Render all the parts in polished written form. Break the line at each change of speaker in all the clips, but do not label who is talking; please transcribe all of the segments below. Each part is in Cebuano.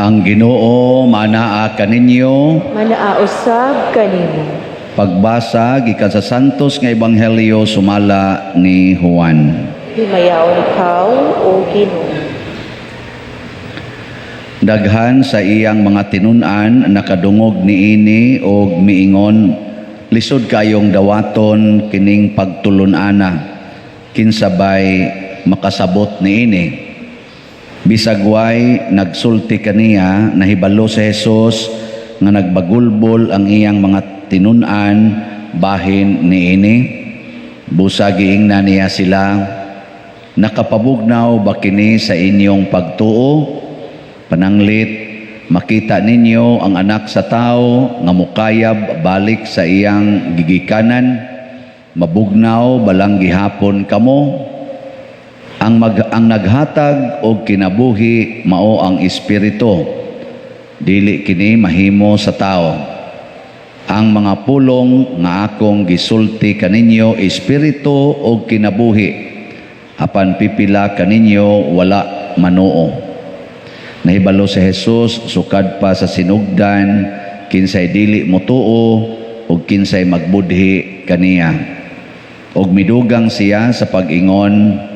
Ang Ginoo manaa kaninyo.
Manaa usab kanimo.
Pagbasa gikan sa Santos nga Ebanghelyo sumala ni Juan.
Himayaon ikaw, O Ginoo.
Daghan sa iyang mga tinun-an nakadungog niini og miingon, "Lisod kayong dawaton kining pagtulun-ana, kinsa bay makasabot niini?" Bisag way nagsulti kaniya, nahibalo si Jesus nga nagbagulbol ang iyang mga tinun-an bahin niini. Busa giingnan niya sila, "Nakapabugnaw ba kini sa inyong pagtuo? Pananglit makita ninyo ang Anak sa Tao nga mukayab balik sa iyang gigikanan, mabugnaw balang gihapon kamo? Ang naghatag og kinabuhi mao ang Espiritu. Dili kini mahimo sa tao. Ang mga pulong nga akong gisulti kaninyo espiritu og kinabuhi, apan pipila kaninyo wala manuo." Nahibalo si Jesus sukad pa sa sinugdan kinsay dili motuo ug kinsay magbudhi kaniya. Og midugang siya sa pag-ingon,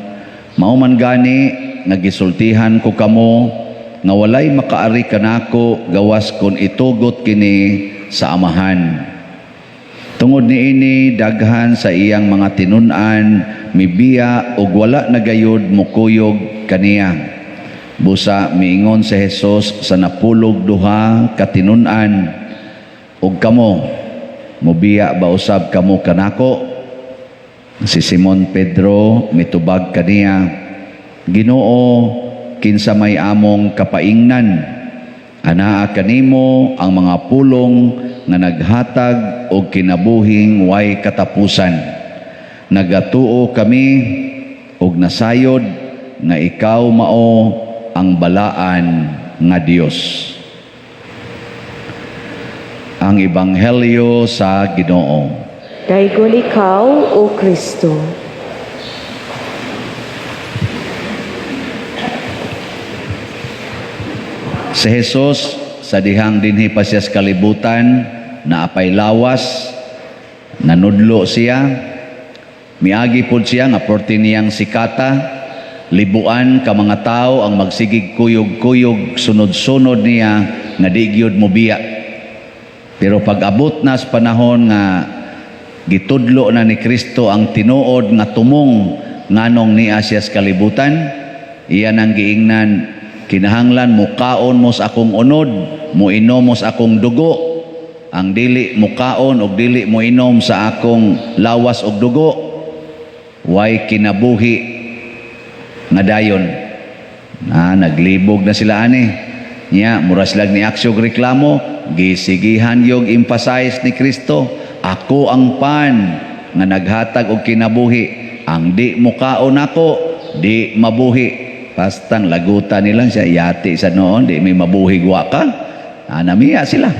"Mao man gani nga gisultihan ko kamo nga walay makaari kanako gawas kon itugot kini sa Amahan." Tungod niini, daghan sa iyang mga tinun-an mibiya ug wala na gayud mokuyog kaniya. Busa miingon si Jesus sa 12 ka tinun-an, "Ug kamo, mobiya ba usab kamo kanako?" Si Simon Pedro mitubag kaniya, "Ginoo, kinsa may among kapaingnan? Anaa kanimo ang mga pulong nga naghatag og kinabuhing way katapusan. Nagatuo kami og nasayod nga ikaw mao ang Balaan nga Dios." Ang Ebanghelyo sa Ginoo.
Daygon ikaw, O Kristo.
Si Jesus sa dihang dinhi pa siya sa kalibutan, naapay lawas, nanudlo siya, miagi pod siya nga porte niyang sikata, libuan ka mga tao ang magsigig kuyog-kuyog sunod-sunod niya nga di gyud mobiya. Pero pag abot na sa panahon nga gitudlo na ni Kristo ang tinuod nga tumong nganong niya siya sa kalibutan, iyan ang giingnan, "Kinahanglan mukaon mo sa akong unod, muinom mo sa akong dugo. Ang dili mukaon og dili moinom sa akong lawas og dugo, way kinabuhi nga dayon." Na naglibog na sila ani. Nya mura sila ni aksyog reklamo, gisigihan yog emphasize ni Kristo, "Ako ang pan nga naghatag og kinabuhi. Ang di mukaon ako, di mabuhi." Pastang lagutan nilang siya, yati sa noon, di may mabuhi gwa ka. Ah, namiya sila.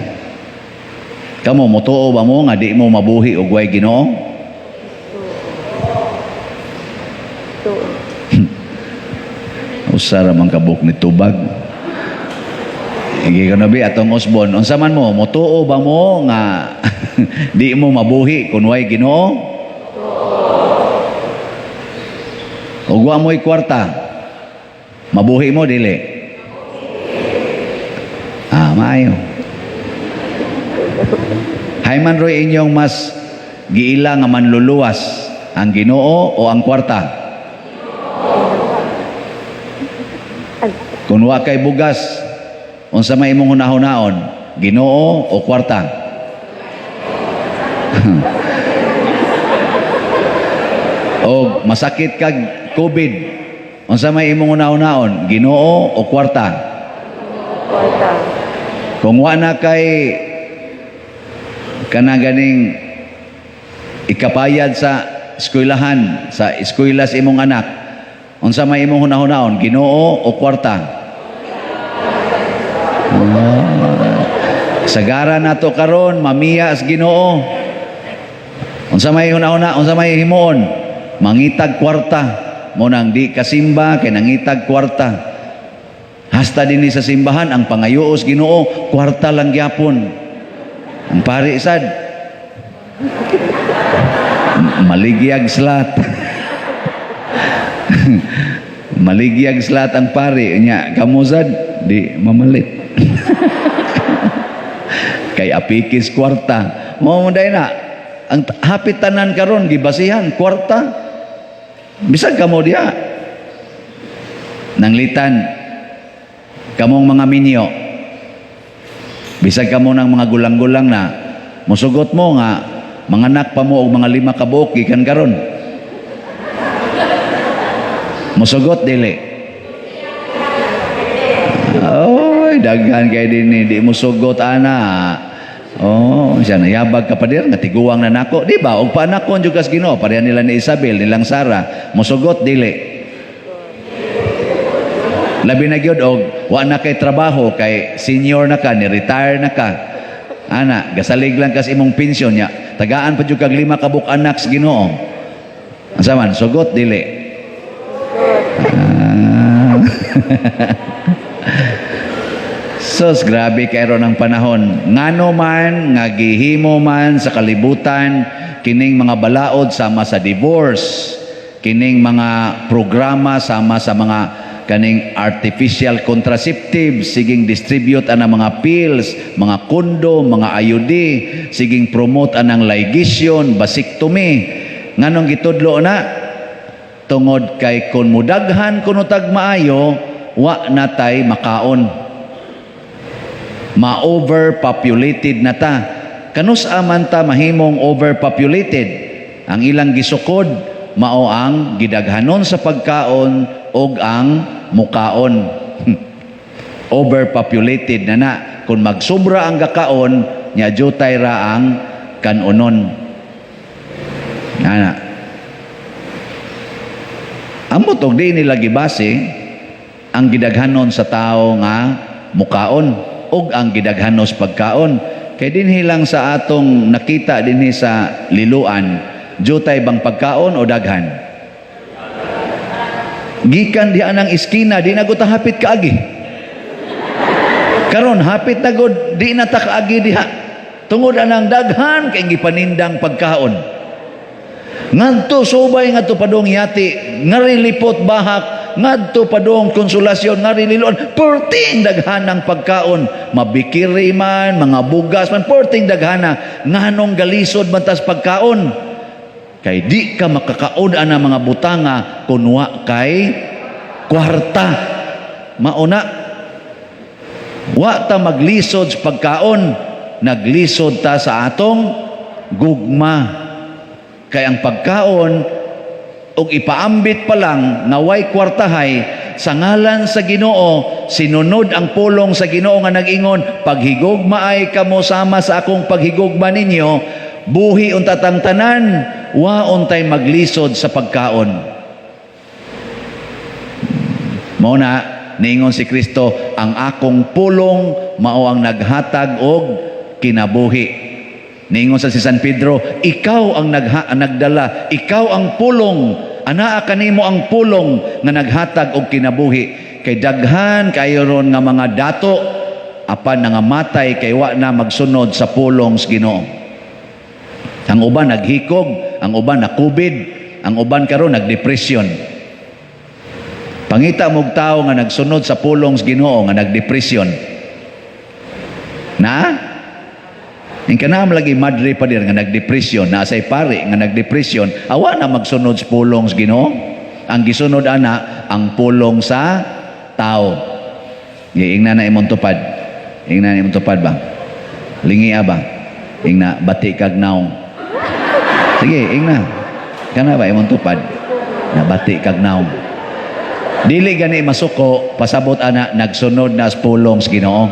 Kamo, mutuo ba mo nga di mo mabuhi og way Ginoo?
Tuo.
Usa ra man kabuk ni tubag. Sige ko bi atong usbon, unsa man mo, mutuo ba mo nga di mo mabuhi kun way Ginoo? Ug wa mo'y kwarta, mabuhi mo dili? Ah, maayo. Hayman roy inyong mas giila nga manluluwas, ang Ginoo o ang kwarta? Kung wa kay bugas, unsa may imong hunahunaon, Ginoo o kwarta? O masakit kag COVID, unsa may imong hunahunaon, Ginoo o kwarta?
Kwarta.
Kung wa na kay kana ganing ikapayad sa eskwelahan, sa eskwela sa imong anak, unsa may imong hunahunaon, Ginoo o kwarta? Sagara nato karon mamiya sa Ginoo. Unsa may hunahuna, unsa may himuon? Mangitag kwarta. Mo nang di kasimba kay nangitag kwarta. Hasta dinhi sa simbahan, ang pangayuos Ginoo, kwarta lang gyapon. Ang pari sad maligyag slot. Maligyag slot ang pari nya, kamo sad di mamalit. Kay apikis kwarta. Mao mo na ang hapit tanan karon gibasihan kwarta. Bisag kamo diha nanglitan, kamong mga minyo, bisag kamo ng mga gulang-gulang na, musugot mo nga manganak pa mo og mga lima ka buok gikan karon? Musugot, dili? Oy, daghan kay dinhi di musugot ana. Oh, siya nayabag ka pa dir nga tiguang na nako, di ba? Og paanakon jud kas Ginoo, pareha nila ni Isabel, nilang Sara, musugot, dili? Labi na gyud og wa na kay trabaho, kay senior na ka, ni retire na ka. Ana, gasalig lang kas imong pensyon nya. Tagaan pa jud kag lima ka buok anak sa Ginoo. Asa man, sugot, dili? Ah. Sus, grabe kay ron ang panahon. Ngano man, nga gihimo man sa kalibutan, kining mga balaod sama sa divorce, kining mga programa sama sa mga kaning artificial contraceptives, siging distribute anang mga pills, mga condom, mga IUD, siging promote anang ligation, vasectomy. Nganong gitudlo na? Tungod kay kung mudaghan kuno tag maayo, wa na tay makaon, ma-overpopulated na ta. Kanus aman ta mahimong overpopulated? Ang ilang gisukod mao ang gidaghanon sa pagkaon og ang mukaon. Overpopulated na na. Kung magsobra ang gakaon, nya jutay ra ang kanunon. Ana. Ambot og di nila gibase ang gidaghanon sa tao nga mukaon ug ang gidaghanon sa pagkaon. Kay dinhi lang sa atong nakita dinhi sa Liloan, jutay bang pagkaon o daghan? Gikan diha ng iskina, di na gud ta hapit kaagi. Karon hapit na gud, di na ta kaagi diha. Tungod anang daghan kay gipanindang pagkaon. Ngadto subay, ngadto padong yati, ngari lipot bahak, ngadto padong Konsolasyon, ngari Liloan, perting daghan ng pagkaon, mabikiri man, mga bugas man, perting daghana. Nganong galisod man tas pagkaon? Kay di ka makakaon ana mga butanga kun wa kay kwarta. Mauna, wa ta maglisod sa pagkaon, naglisod ta sa atong gugma. Kay ang pagkaon ug ipaambit pa lang nga way kwartahay sa ngalan sa Ginoo, sinunod ang pulong sa Ginoo nga nag-ingon, "Paghigugma ay kamo sama sa akong paghigugma ninyo," buhi unta tang tanan, wa untay maglisod sa pagkaon. Mao na niingon si Kristo, "Ang akong pulong mao ang naghatag og kinabuhi." Niingon sa si San Pedro, "Ikaw ang nagdala, ikaw ang pulong, anaa kanimo ang pulong nga naghatag og kinabuhi." Kay daghan kayo ron nga mga dato apan nangamatay kay wa na magsunod sa pulong sa Ginoo. Ang uban naghikog, ang uban nakubid, ang uban karon nagdepresyon. Pangita mo'g tao nga nagsunod sa pulong sa Ginoo nga nagdepresyon. Na? Ing kanam lagi madre pa dir nga nagdepresyon, naa say pare nga nagdepresyon, awa na magsunod sa pulong sa Ginoo. Ang gisunod ana ang pulong sa tao. Ingna na imong tupad. Ingna na imong tupad ba? Lingia ba? Ingna bati kag naong. Sige, ingna. Kana ba imong tupad? Nabati kag naong. Dili gani masuko, pasabot ana nagsunod na sa pulong sa Ginoo.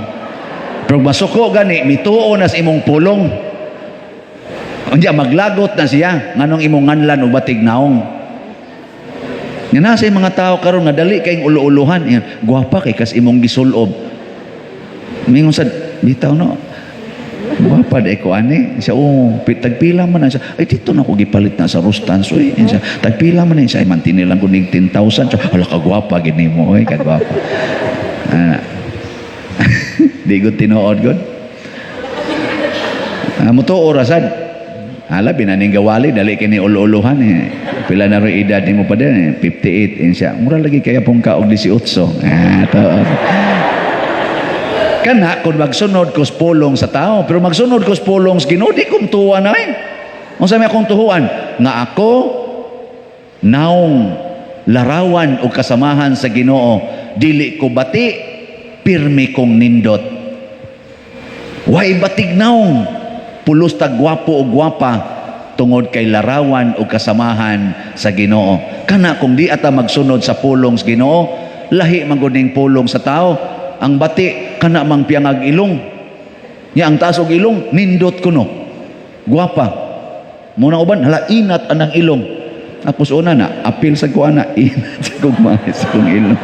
Pero masuko gani, mituo na sa imong pulong. Unya maglagot na siya nganong imong nganlan og batig naong. Nga nasa mga tao karon nga dali kayong ulo-uluhan, yan, gwapa kay kas imong gisulob. Mingon sa bitaw no. Gwapa di ko ani. Siya, oh, tagpila man na siya. Ay, dito na ako gipalit na sa Rustans. Uy, siya, tagpila man na siya. Ay, mantini lang ko nig 10,000. Siya, hala, kagwapa, gini mo. Uy, kagwapa. Ah. Di gud tinuod gud. Ah, mutuo ra sad. Hala, binaning gawali, dali kini ulo-uluhan eh. Pila na rin edad nimo pa din eh? 58 eh siya. Mura lagi kaya pong ka og 18. Ah, to. Kana kung magsunod ko pulong sa tao, pero magsunod ko pulong sa Ginoo, di ko tuwa na eh. Unsa may akong tuhuan? Nga ako naong larawan o kasamahan sa Ginoo, dili ko bati, pirmi kong nindot. Way batig naong, pulos tag gwapo o gwapa tungod kay larawan o kasamahan sa Ginoo. Kana kung di ata magsunod sa pulong sa Ginoo, lahi man gud ning pulong sa tao. Ang bati kana mang piyangag ilong. Nya ang taas og ilong nindot kuno. Gwapa. Muna uban hala inat anang ilong. Tapos una na apil sa ko ana inat sa kong mais sa kong ilong.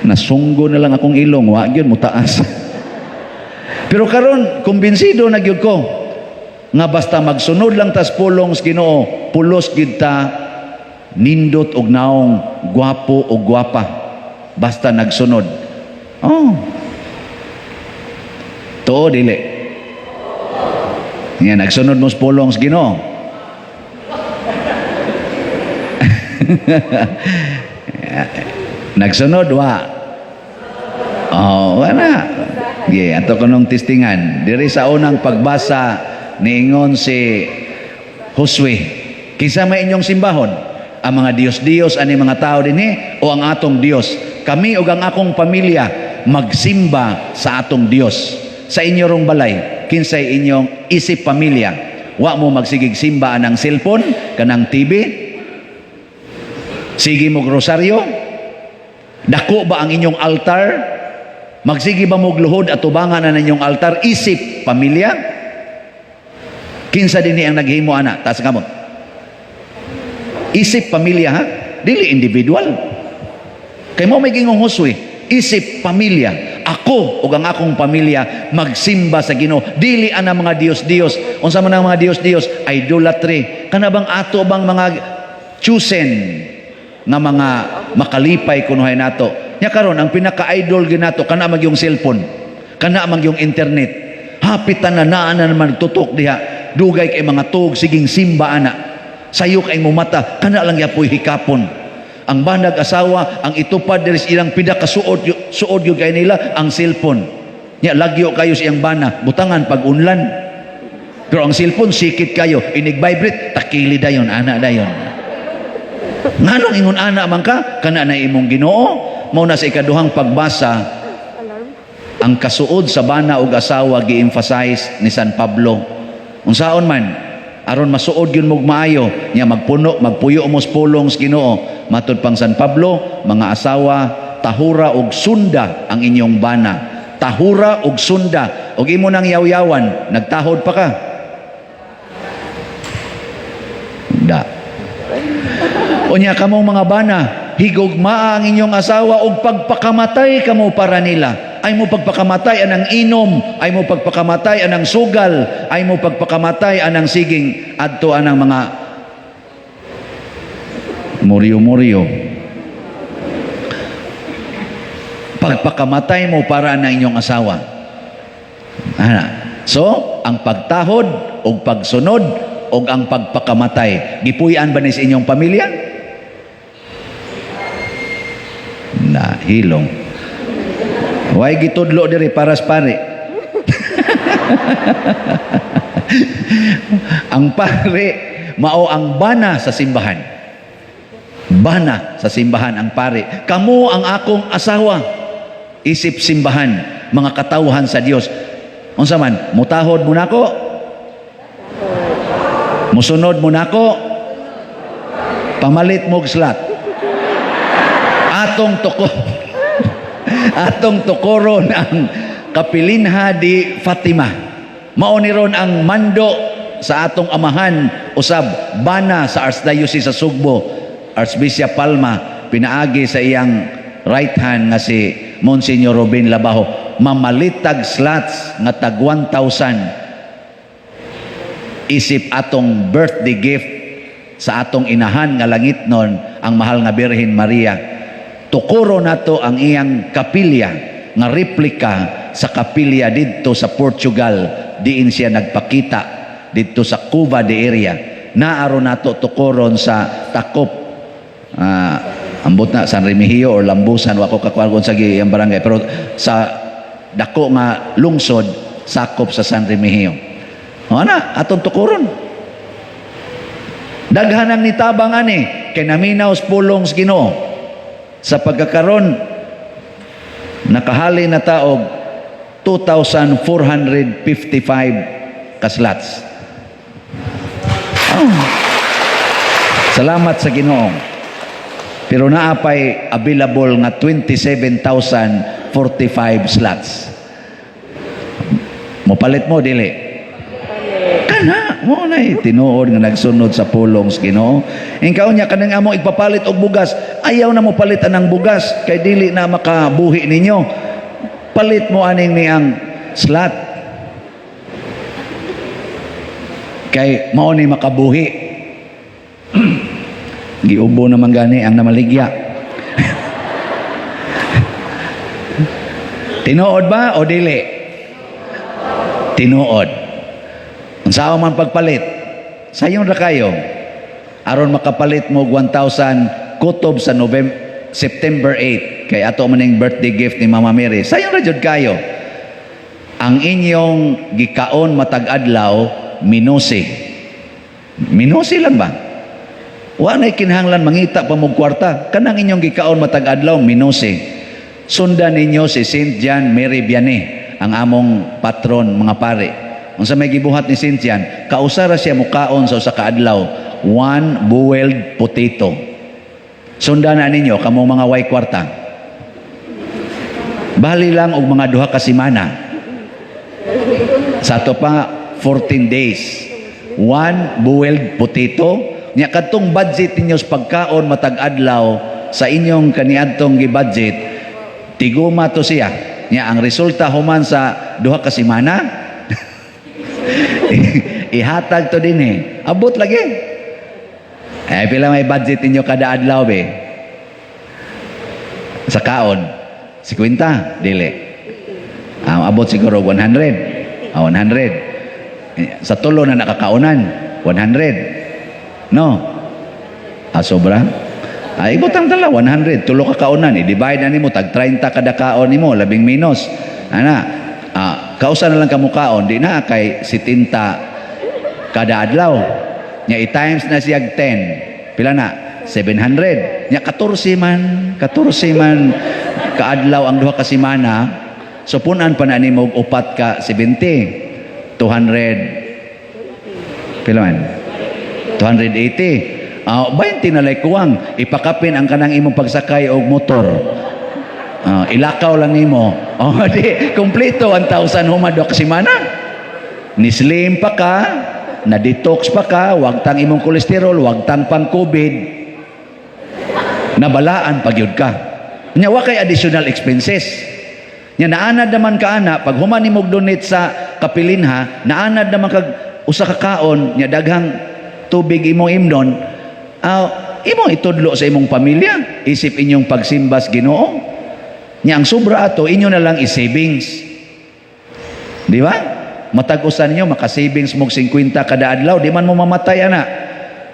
Nasunggo na lang akong ilong, wa gyud mo taas. Pero karon kumbinsido na gyud ko nga basta magsunod lang tas pulong sa Ginoo, pulos gyud ta nindot og naong, gwapo og gwapa basta nagsunod. Oh. Tuo dili. Nga nagsunod mo sa pulong sa Ginoo. Nagsunod wa. Oh, wala. Yeah, ato kunong testingan. Diri sa unang pagbasa niingon si Josue, kinsa may inyong simbahon? Ang mga Diyos-Diyos ani mga tao dinhi o ang atong Dios? Kami ug ang akong pamilya magsimba sa atong Dios. Sa inyo rong balay, kinsay inyong isip pamilya? Wa mo magsigig simba anang cellphone, kanang TV? Sige mo rosaryo? Dako ba ang inyong altar? Magsige ba mo luhod at tubangan na inyong altar isip pamilya? Kinsa dinhi ang naghimo ana? Taas kamot. Isip pamilya ha? Dili individual. Kay mo may gingong Josue, isip pamilya. Ako ug ang akong pamilya magsimba sa Ginoo. Dili ana mga Dios-Dios. Unsa man ang mga Dios-Dios? Idolatry. Kana bang ato bang mga chosen nga mga makalipay kunuhay nato? Nya karon ang pinaka-idol ginato kana mag yung cellphone, kana mag yung internet. Hapit na naa na naman tutok diha. Dugay kay mga tug siging simba ana. Sayo kay mo mata kana lang yapoy hikapon. Ang banag asawa ang itupad diri sa ilang pinakasuod suod gyud kay nila ang cellphone. Nya lagyo kayo sa iyang bana, butangan pag unlan. Pero ang cellphone sikit kayo, inig vibrate takili dayon ana dayon. Nganong ingon ana man ka, kana na imong Ginoo? Mao na sa ikaduhang pagbasa, ang kasuod sa bana ug asawa gi-emphasize ni San Pablo. Unsaon man aron masuod gyud mo maayo, nya magpuno, magpuyo mo sa pulong sa Ginoo. Matud pang San Pablo, mga asawa, tahura og sunda ang inyong bana. Tahura og sunda. Og imo nang yaw-yawan, nagtahod pa ka. Da. Unya kamong mga bana, higugmaa ang inyong asawa og pagpakamatay kamo para nila. Ay mo pagpakamatay anang inom, ay mo pagpakamatay anang sugal, ay mo pagpakamatay anang siging adto anang mga muryo-muryo. Pagpakamatay mo para na inyong asawa. Ana. So, ang pagtahod og pagsunod og ang pagpakamatay, gipuy-an ba ni sa inyong pamilya? Na hilong. Way gitudlo diri para sa pare. Ang pare mao ang bana sa simbahan. Bana sa simbahan ang pare. Kamo ang akong asawa. Isip simbahan, mga katawhan sa Dios. Unsa man, mutahod mo nako? Musunod mo nako? Pamalit mo og slat. Atong tuko atong tukoron ang kapilinha di Fatima. Mao ni ron ang mando sa atong amahan usab bana sa Archdiocese sa Sugbo, Archbishop Palma, pinaagi sa iyang right hand nga si Monsignor Robin Labajo, mamalitag slots nga tag 1,000 isip atong birthday gift sa atong inahan nga langit nun ang mahal nga Birhen Maria. Tukuro nato ang iyang kapilya nga replika sa kapilya didto sa Portugal, diin siya nagpakita didto sa Cuva de Area. Naaro nato tukoron sa Takop, ambot na San Remigio or Lambusan, wa ko kakuan kung sa iyang barangay, pero sa dako nga lungsod, sakop sa San Remigio. O ana atong tukoron. Daghan ang nitabang ani kay naminaw sa pulong sa Ginoo. Sa pagkakaron, nakahali na ta og 2,455 ka-slots. Oh. Salamat sa Ginoo. Pero naa pay available nga 27,045 slots. Mopalit mo, dili? Kana, mo na tinuod nga nagsunod sa pulong sa Ginoo. Ingkaon niya kanang among igpapalit og bugas, ayaw na mo palit anang bugas kay dili na makabuhi ninyo. Palit mo aning niyang slot. Kay mao ni makabuhi. Giubo naman gani ang namaligya. Tinuod ba o dili? Tinuod. Unsaon man pagpalit? Sayon ra kayo. Aron makapalit mo og 1,000 kutob sa November, September 8 kay ato man ning birthday gift ni Mama Mary. Sayon ra jud kayo. Ang inyong gikaon matag adlaw minusi. Minusi lang ba? Wa nay kinahanglan mangita pa mo kwarta. Kanang inyong gikaon matag adlaw minusi. Sundan ninyo si Saint John Mary Vianney, ang among patron mga pare. Unsa may gibuhat ni Saint John, kausa ra siya mukaon sa usa ka adlaw, one boiled potato. Sundan na ninyo kamong mga way kwarta. Bali lang og mga 2 ka semana. Sa ato pa 14 days. One boiled potato. Nya kadtong budget ninyo sa pagkaon matag adlaw sa inyong kaniadtong gi-budget, tiguma to siya. Nya ang resulta human sa 2 ka semana, ihatag to din eh. Abot lagi. Eh, pila may budget ninyo kada adlaw be? Sa kaon, 50, dili. Abot siguro 100. 100. Eh, sa tulo na nakakaunan, 100. No? Sobra? Ibutang tala, 100. Tulo ka kaunan. I-divide na nimo, tag 30 kada kaon nimo, labing minus. Ana, kausa na lang kamukaon, di na kay 70 kada adlaw. Nya i-times na siya 10. Pila na? 700. Nya 14 man kaadlaw ang 2 ka semana. So punan pa na nimo og 4 ka 70. 200. Pila man? 280. 20 na lay kuwang. Ipakapin ang kanang imong pagsakay og motor. Ilakaw lang nimo. Oh, di kompleto 1,000 human 2 ka semana. Ni slim pa ka, na detox pa ka, wag tang imong kolesterol, wag tang pang COVID, nabalaan pag yun ka. Nya wa kay additional expenses. Nya naanad naman ka ana, pag human nimo donate sa kapilinha, naanad naman kag usa ka kaon, nya daghang tubig imong imnon, imong itudlo sa imong pamilya, isip inyong pagsimbas Ginoo. Nya ang sobra ato inyo na lang i-savings. Di ba? Matag usa ninyo maka-savings mo 50 kada adlaw, di man mo mamatay ana.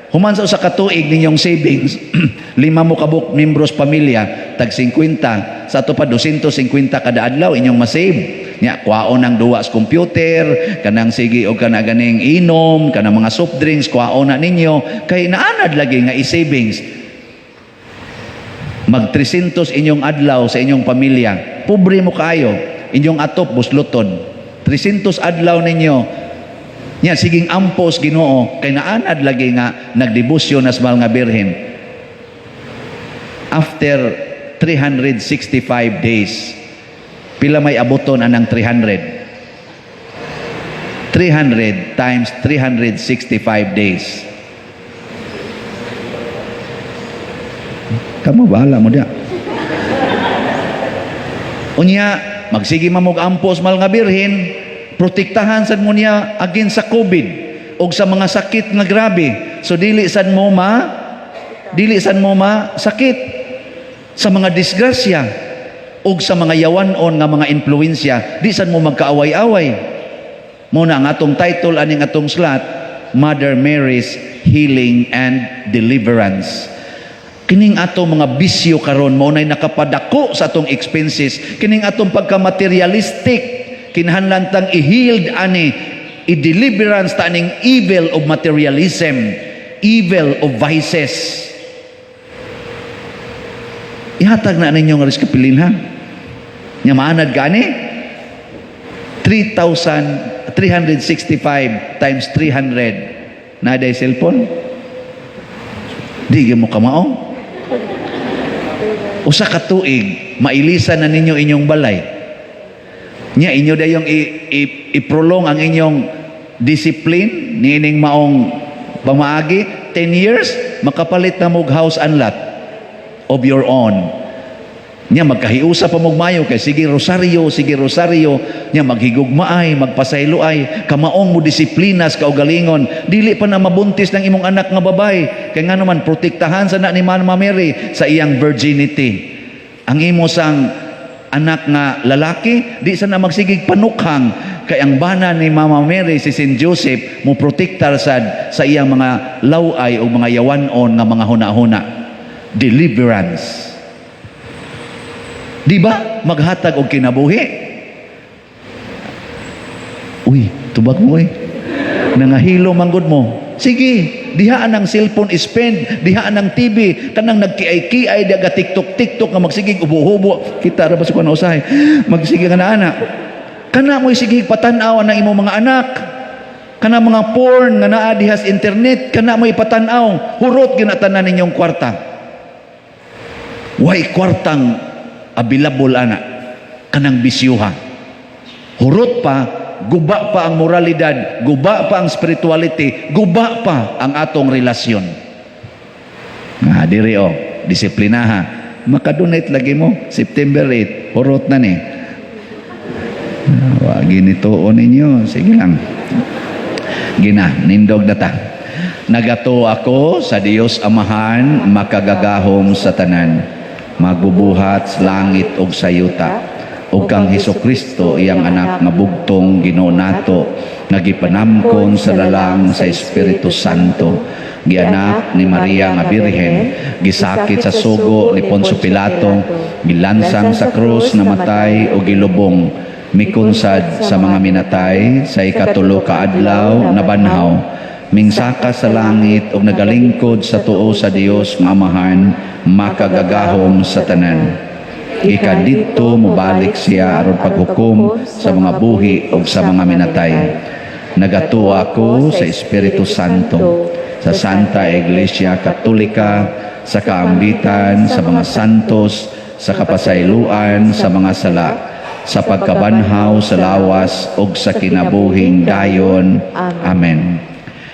Human sa usa ka tuig ninyong savings, 5 mo kabuk membros pamilya, tag 50, sa ato pa 250 kada adlaw inyong ma-save. Nya kwaon ang duwa sa computer, kanang sige og kana ganing inom, kanang mga soft drinks, kwaon na ninyo kay naanad lagi nga i-savings. Mag 300 inyong adlaw sa inyong pamilya. Pobre mo kaayo, inyong atop busloton. 300 adlaw ninyo. Nya siging ampos Ginoo kay naanad lagi nga nagdebosyon na sa mahal nga Birhen. After 365 days, pila may abuton anang 300? 300 times 365 days. Kamu bahala mo diya. Unya, magsige man og ampos mahal nga Birhen, protektahan sad mo niya against sa COVID og sa mga sakit nga grabe. So dili sad mo ma sakit. Sa mga disgrasya ug sa mga yawanon nga mga impluwensya, di sad mo magkaaway-away. Mao na ang atong title aning atong slot, Mother Mary's Healing and Deliverance. Kining atong mga bisyo karon mao nay nakapadako sa atong expenses, kining atong pagka-materialistic, kinahanglan tang i-healed ani, i-deliverance ta aning evil of materialism, evil of vices. Ihatag na ninyo nga rice kapilin, ha. Nya maanad gani? 3,365 times 300. Naa day cellphone? Di gyud mo kamao. Usa ka tuig, mailisan na ninyo inyong balay. Nya inyo dayong i-prolong ang inyong discipline niining maong pamaagi. 10 years, makapalit na mog house and lot of your own. Nya magkahiusa pa mog mayo kay sige rosaryo, sige rosaryo, nya maghigugmaay, magpasaylo ay, kamaong mo disiplina sa kaugalingon. Dili pa na mabuntis ng imong anak nga babay. Kay nga naman protektahan sa na ni Mama Mary sa iyang virginity. Ang imo sang anak nga lalaki, di sa na magsigig panukhang kay ang bana ni Mama Mary, si Saint Joseph, mo protektar sad sa iyang mga laway o mga yawanon nga mga huna-huna. Deliverance. Di ba? Maghatag og kinabuhi. Uy, tubag mo eh. Nangahilo manggod mo. Sige, dihaan ang cellphone spend, dihaan ang TV, kanang nagkiay-kiay, diha TikTok TikTok nga magsigig ubo-hubo. Kita ra ba sa kuno usahay? Magsige ka na, ana. Kana mo sige patan-aw ang imong mga anak. Kana mga porn nga naa diha sa internet, kana mo ipatan-aw. Hurot ginatanan ninyong kwarta. Way kwartang available ana kanang bisyuha. Hurot pa, guba pa ang moralidad, guba pa ang spirituality, guba pa ang atong relasyon. Nga diri oh, disiplinaha. Makadonate lagi mo September 8, hurot na ni. Ah, wa ginituon ninyo, sige lang. Gina, nindog na ta. Nagatuo ako sa Dios Amahan, makagagahom sa tanan, magbubuhat sa langit ug sa yuta, ug kang Hesus Kristo, iyang anak nga bugtong Ginoo nato, nga gipanamkon sa lalang sa Espiritu Santo, gianak ni Maria nga Birhen, gisakit sa sugo ni Poncio Pilato, gilansang sa krus, namatay ug gilubong, mikunsad sa mga minatay, sa ikatulo ka adlaw nabanhaw, mingsaka sa langit ug nagalingkod sa tuo sa Dios nga Amahan, makagagahom sa tanan. Gikan didto mobalik siya aron paghukom sa mga buhi ug sa mga minatay. Nagatuo ako sa Espiritu Santo, sa Santa Iglesia Katolika, sa kaambitan sa mga santos, sa kapasayloan sa mga sala, sa pagkabanhaw sa lawas ug sa kinabuhing dayon. Amen.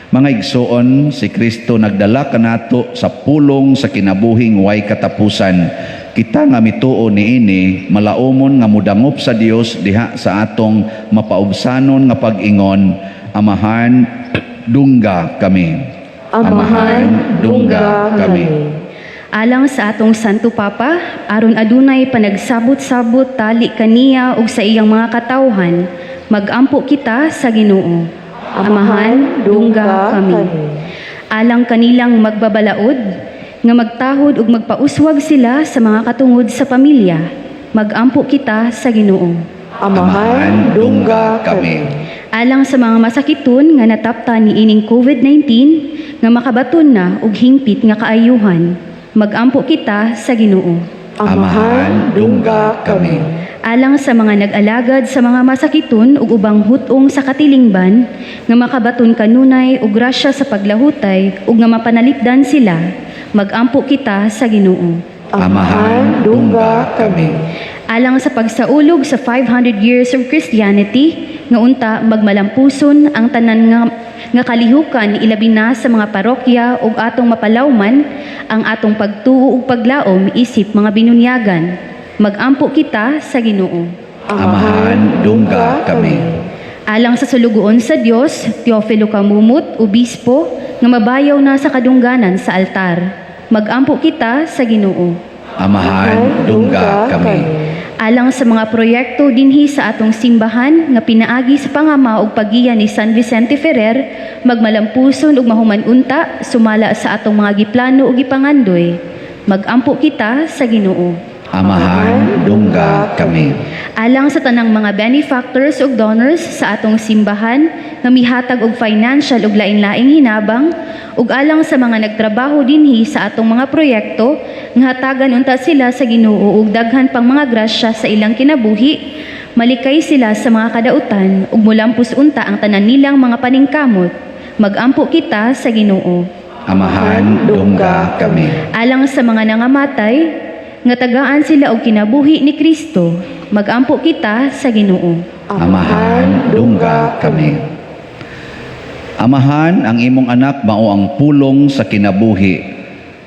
Mga igsoon, si Kristo nagdala kanato sa pulong sa kinabuhing way katapusan. Kita nga mituo niini, malaumon nga mudangop sa Dios diha sa atong mapaubsanon nga pag-ingon, "Amahan, dungga kami."
Amahan, dungga kami.
Alang sa atong Santo Papa, aron adunay panagsabot-sabot tali kaniya ug sa iyang mga katawhan, magampo kita sa Ginoo. Amahan, dungga kami. Alang kanilang magbabalaod, nga magtahod ug magpauswag sila sa mga katungod sa pamilya, magampo kita sa Ginoo.
Amahan, dungga kami.
Alang sa mga masakiton nga nataptan niining COVID-19 nga makabaton na og hingpit nga kaayuhan, magampo kita sa Ginoo.
Amahan, dungga kami.
Alang sa mga nag-alagad sa mga masakiton ug ubang hut-ong sa katilingban nga makabaton kanunay og grasya sa paglahutay ug nga mapanalipdan sila, magampo kita sa Ginoo.
Amahan, dungga kami.
Alang sa pagsaulog sa 500 years of Christianity nga unta magmalampuson ang tanan nga kalihukan, ilabi na sa mga parokya, ug atong mapalawman ang atong pagtuo ug paglaom isip mga binunyagan, magampo kita sa Ginoo.
Amahan, dungga kami.
Alang sa sulugoon sa Dios Teofilo Camumut, obispo, nga mabayaw na sa kadungganan sa altar, magampo kita sa Ginoo.
Amahan, dungga kami.
Alang sa mga proyekto dinhi sa atong simbahan nga pinaagi sa pangama ug paggiya ni San Vicente Ferrer, magmalampuson ug mahuman unta sumala sa atong mga giplano ug gipangandoy. Magampo kita sa Ginoo.
Amahan, dungga kami.
Alang sa tanang mga benefactors ug donors sa atong simbahan nga mihatag og financial ug lain-laing hinabang, ug alang sa mga nagtrabaho dinhi sa atong mga proyekto nga hatagan unta sila sa Ginoo og daghan pang mga grasya sa ilang kinabuhi, malikay sila sa mga kadautan ug mulampos unta ang tanan nilang mga paningkamot. Magampo kita sa Ginoo.
Amahan, dungga kami.
Alang sa mga nangamatay nga tagaan sila og kinabuhi ni Kristo, magampo kita sa Ginoo.
Amahan, dungga kami. Amahan, ang imong anak mao ang pulong sa kinabuhi.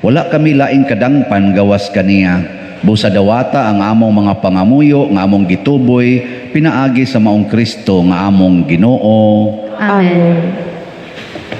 Wala kami laing kadangpan gawas kaniya. Busa dawata ang among mga pangamuyo nga among gituboy pinaagi sa maong Kristo nga among Ginoo.
Amen.